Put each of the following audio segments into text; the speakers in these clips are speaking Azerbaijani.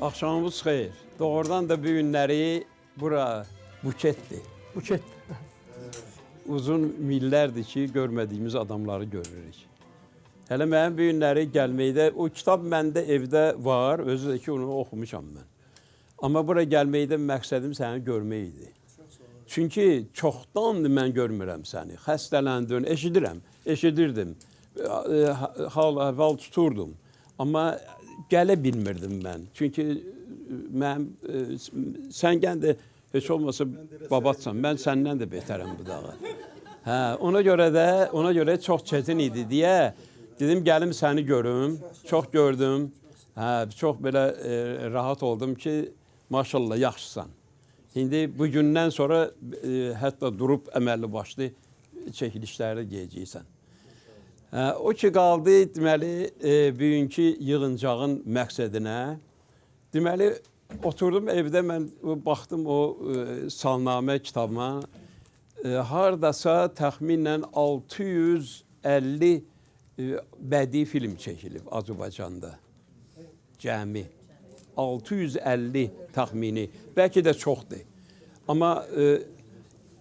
Axşamımız xeyir. Doğrudan da bu günləri bura buketdir. Buketdir. Uzun illərdir ki, görmədiyimiz adamları görürük. Hələ mənim bu günləri gəlməkdə, o kitab məndə evdə var, özü də ki, onu oxumuşam mən. Amma bura gəlməkdə məqsədim səni görmək idi. Çünki çoxdandır mən görmürəm səni. Xəstələndin, eşidirəm, eşidirdim. Hal, əhval tuturdum. Amma gələ bilmirdim mən. Çünki mənim, sən gəndə heç olmasa babatsan, mən səndən də betərəm bu dağa. Hə, ona görə də, ona görə çox çətin idi deyə dedim gəlim səni görüm. Çox gördüm. Hə, çox belə rahat oldum ki, maşallah yaxşısan. İndi bu gündən sonra hətta durub əməlli başlı çəkilişlərdə geyəcəksən. O ki qaldı, deməli, bugünkü yığıncağın məqsədinə. Deməli, oturdum evdə, mən baxdım o salnamə kitabıma. Hardasa təxminən 650 bədii film çəkilib Azərbaycanda. Cəmi. 650 təxmini. Bəlkə də çoxdur. Amma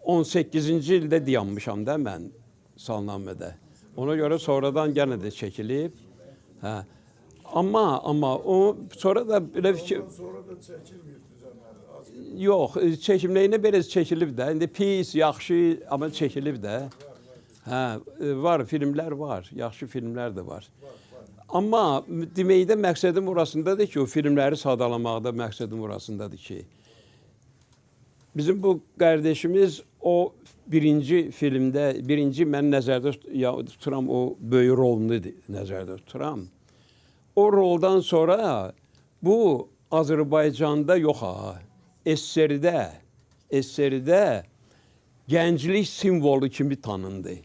18-ci ildə dayanmışam da mən salnamədə. Ona görə sonradan yenə də çəkilib. Hə. Amma o sonra da belə fikir... Sonra da çəkilməyib düzənləri. Yox, çəkimləyinə belə çəkilib də. İndi pis, yaxşı, amma çəkilib də. Hə, var, filmlər var. Yaxşı filmlər də var. Amma deməkdə məqsədim orasındadır ki, o filmləri sadalamaqda məqsədim orasındadır ki, bizim bu qardaşımız o birinci filmdə, birinci mən nəzərdə tuturam, o böyük rolunu nəzərdə tuturam. O roldan sonra bu Azərbaycanda yox ha, SSR-də gənclik simvolu kimi tanındı.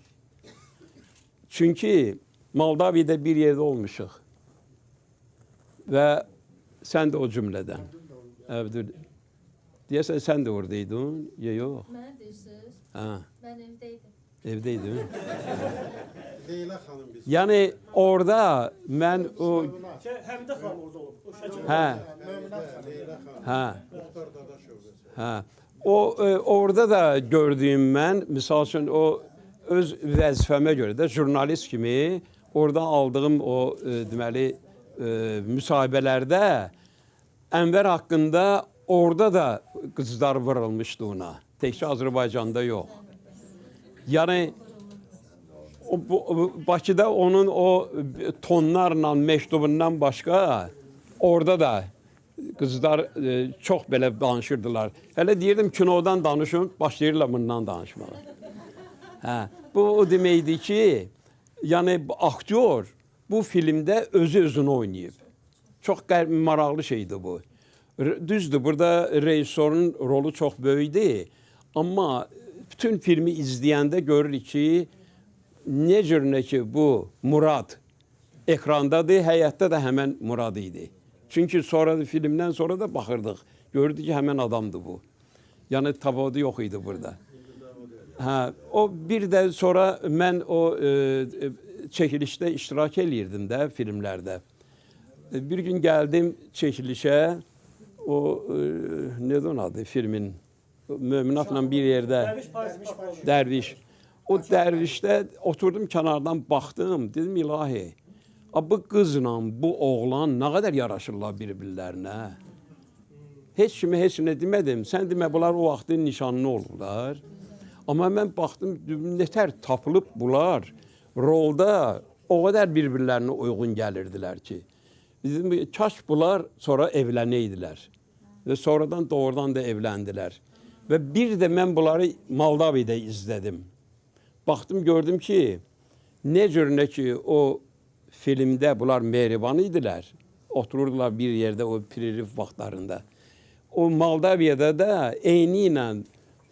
Çünki Moldaviyada bir yerdə olmuşuq və sən də o cümlədən. Əbdül, deyəsən sən də oradaydın, ya yox? Mənə deyirsiniz? Hə. Mən evdə idim. Evdə idim. Leyla xanım biz. Yəni orada mən o... Həmidə xanım orada olub. Hə. Leyla xanım. Hə. Muxtar Dadaşov. Hə. O, orada da gördüyüm mən, misal üçün o öz vəzifəmə görə də jurnalist kimi oradan aldığım o deməli müsahibələrdə Ənvər haqqında orada da qızlar vurulmuşdu ona. Təkcə Azərbaycanda yox. Yəni Bakıda onun o tonlarla məktubundan başqa orada da qızlar çox belə danışırdılar. Hələ deyirdim kinodan danışın, başlayırlar bundan danışmağa. Hə, bu o deməkdir ki, yəni aktyor bu filmdə özü özünü oynayıb. Çox maraqlı şeydir bu. Düzdür, burada rejissorun rolu çox böyükdür. Amma bütün filmi izləyəndə görürük ki, nə cür ki bu Murad ekrandadır, həyatda da həmən Murad idi. Çünki sonra da, filmdən sonra da baxırdıq. Görürdük ki, həmən adamdır bu. Yəni tapaudu yox idi burada. Hə, o bir də sonra mən o çəkilişdə iştirak eləyirdim də filmlərdə. Bir gün gəldim çəkilişə, o nədir onun adı filmin? Möminatla bir yerdə. Dərviş. O dərvişdə oturdum kənardan baxdım, dedim ilahi, bu qızla bu oğlan nə qədər yaraşırlar bir-birlərinə. Heç kimə heç nə demədim. Sən demə, bunlar o vaxtın nişanlı olurlar. Amma mən baxdım, nətər tapılıb bunlar rolda o qədər bir-birlərinə uyğun gəlirdilər ki. Dedim, kaş bunlar sonra evlənəydilər. Və sonradan doğrudan da evləndilər. Və bir də mən bunları Moldaviyada izlədim. Baxdım, gördüm ki, nə cür nə ki o filmdə bunlar mehriban idilər. Otururdular bir yerdə o prerif vaxtlarında. O Moldaviyada da eyni ilə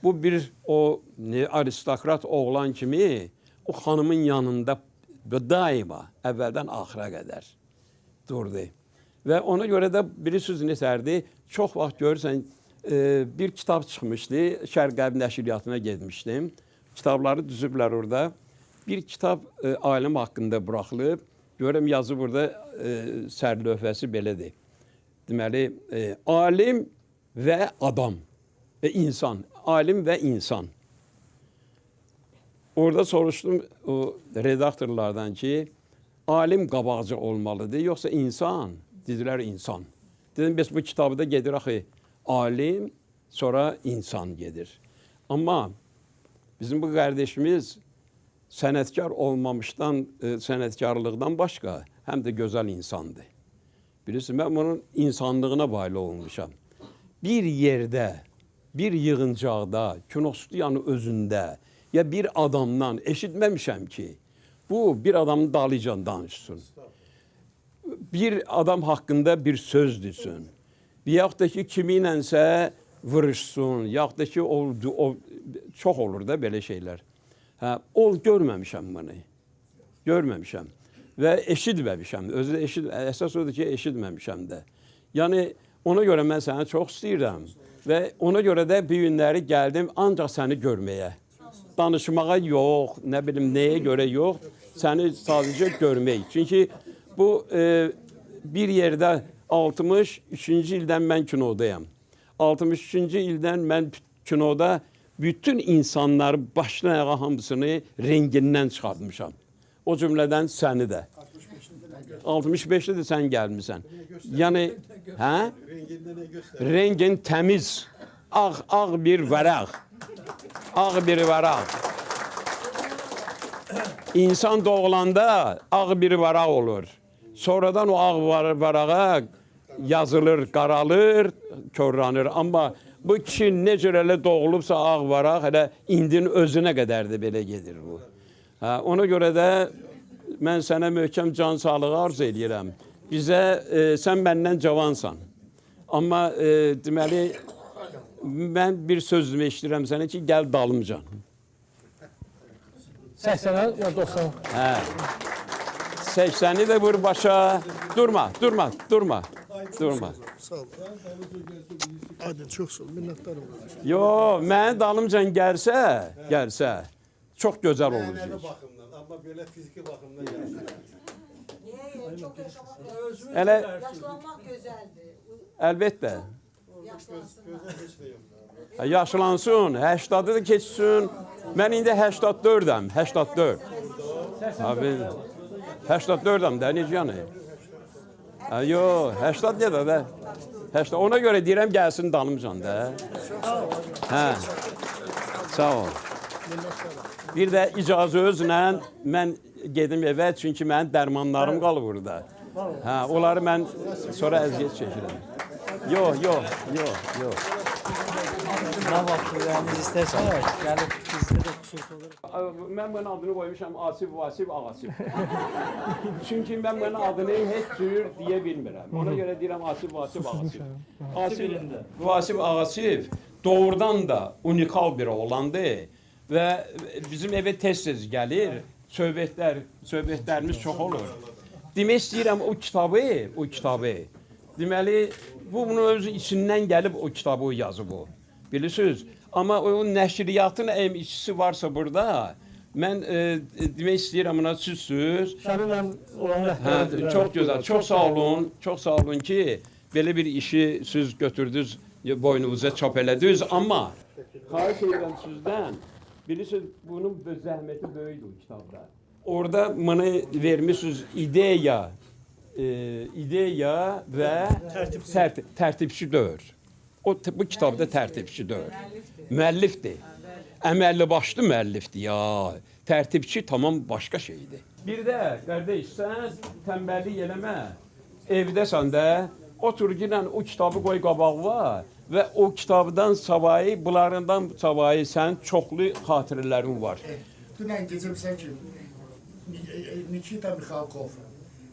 bu bir o aristokrat oğlan kimi o xanımın yanında daima əvvəldən axıra qədər durdu. Və ona görə də bilirsiniz nətərdir, çox vaxt görürsən, bir kitab çıxmışdı, Şərq-Qərb nəşriyyatına getmişdim. Kitabları düzüblər orada. Bir kitab ailəm haqqında buraxılıb. Görürəm yazı burada sərlövhəsi belədir. Deməli, alim və adam və insan. Alim və insan. Orada soruşdum o redaktorlardan ki, alim qabaqcı olmalıdır, yoxsa insan? Dedilər insan. Dedim, bəs bu kitabda gedir axı, alim, sonra insan gedir. Amma bizim bu qardaşımız sənətkar olmamışdan, sənətkarlıqdan başqa həm də gözəl insandır. Bilirsiniz, mən bunun insanlığına bağlı olmuşam. Bir yerdə, bir yığıncaqda, kinostudiyanın özündə ya bir adamdan eşitməmişəm ki, bu bir adamın dalıcan danışsın. Bir adam haqqında bir söz desin. Yaxud da ki, kiminlənsə vuruşsun, yaxud da ki, o çox olur da belə şeylər. Hə, ol görməmişəm bunu. Görməmişəm və eşitməmişəm. Özü də əsas odur ki, eşitməmişəm də. Yəni, ona görə mən səni çox istəyirəm və ona görə də bu günləri gəldim ancaq səni görməyə. Danışmağa yox, nə bilim, nəyə görə yox, səni sadəcə görmək. Çünki bu bir yerdə 63-cü ildən mən kinodayam. 63-cü ildən mən kinoda bütün insanları başdan ayağa hamısını rengindən çıxartmışam. O cümlədən səni də. 65-də də sən gəlmisən. Yəni, hə? Rengin təmiz, ağ bir vərəq. Ağ bir vərəq. İnsan doğulanda ağ bir vərəq olur. Sonradan o ağ vərəqə yazılır, qaralır, korlanır. Amma bu kişi necə elə doğulubsa ağ vərəq, elə indinin özünə qədər də belə gedir bu. Hə, ona görə də mən sənə möhkəm can sağlığı arzu eləyirəm. Bizə, sən məndən cavansan. Amma deməli, mən bir söz eşidirəm sənə ki, gəl dalımcan. 80-ə ya 90-a. Hə. 80-i də vur başa. Durma, durma, durma. Durma. Sağ ol. Aydın, çox sağ ol. Minnətdarım. Yo, mənim dalımcan gəlsə, gəlsə, çox gözəl olacaq. Mənəvi baxımdan, amma belə fiziki baxımdan gəlsə. Niyə? Çox yaşamaq, Elə, yaşlanmaq gözəldir. Əlbəttə. Yaşlansınlar. Gözəl heç də yoxdur. Yaşlansın, 80-ı da keçsin. Mən indi 84-əm, 84. Abi, 84-əm də, necə yəni? Yox, 80 nə də? 80. Ona görə deyirəm, gəlsin dalımcan da. Hə, sağ ol. Bir də icazə özlə mən gedim evə, çünki mənim dərmanlarım qalır burada. Hə, onları mən sonra əziyyət çəkirəm. Yox, yox, yox, yox. Nə vaxt ürəyiniz istərsə, gəlib bizdə də xüsusi olur. Mən bunun adını qoymuşam Asif, Vasif, Ağasif. Çünki mən bunun adını heç cür deyə bilmirəm. Ona görə deyirəm Asif, Vasif, Ağasif. Asif, Vasif, Ağasif doğrudan da unikal bir oğlandı və bizim evə tez-tez gəlir, söhbətlərimiz çox olur. Demək istəyirəm o kitabı, deməli, bu bunun özü içindən gəlib o kitabı yazıb o. Bilirsiniz, amma o nəşriyyatın əməkçisi varsa burada, mən demək istəyirəm ona sizsiniz. Səninlə olan rəhbər. Çox gözəl, çox sağ olun, çox sağ olun ki, belə bir işi siz götürdünüz, boynunuza çap elədiniz, amma xahiş edirəm sizdən, bilirsiniz, bunun zəhməti böyükdür o kitabda. Orada bunu vermişsiniz ideya, ideya və tərtibçi deyil. Bu kitabda tərtibçi deyil. Müəllifdir. Əməlli başlı müəllifdir ya. Tərtibçi tamam başqa şeydir. Bir də qardaş, sən tənbəllik eləmə. Evdəsən də, otur ginən o kitabı qoy qabağına və o kitabdan savayı, bunlarından savayı sənin çoxlu xatirələrin var. Dünən gecə bilsən ki, Nikita Mixalkov,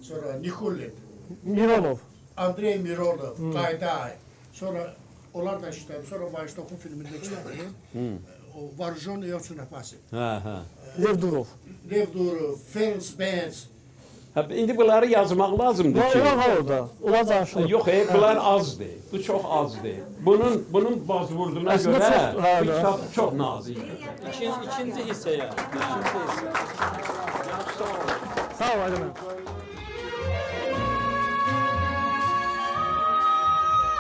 sonra Nikulin, Mironov, Andrey Mironov, Qayday, sonra onlar da işlədim, sonra Vajstokun filmində işlədim. O Varjon Yoçun Apasi. Lev Durov. Lev Durov, Ferenc Benz. İndi bunları yazmaq lazımdır ki. Onlar var orada, onlar danışılır. Yox, bunlar azdır, bu çox azdır. Bunun bazvurduna görə bu kitab çox nazikdir. İkinci hissəyə. Sağ ol, Aydın.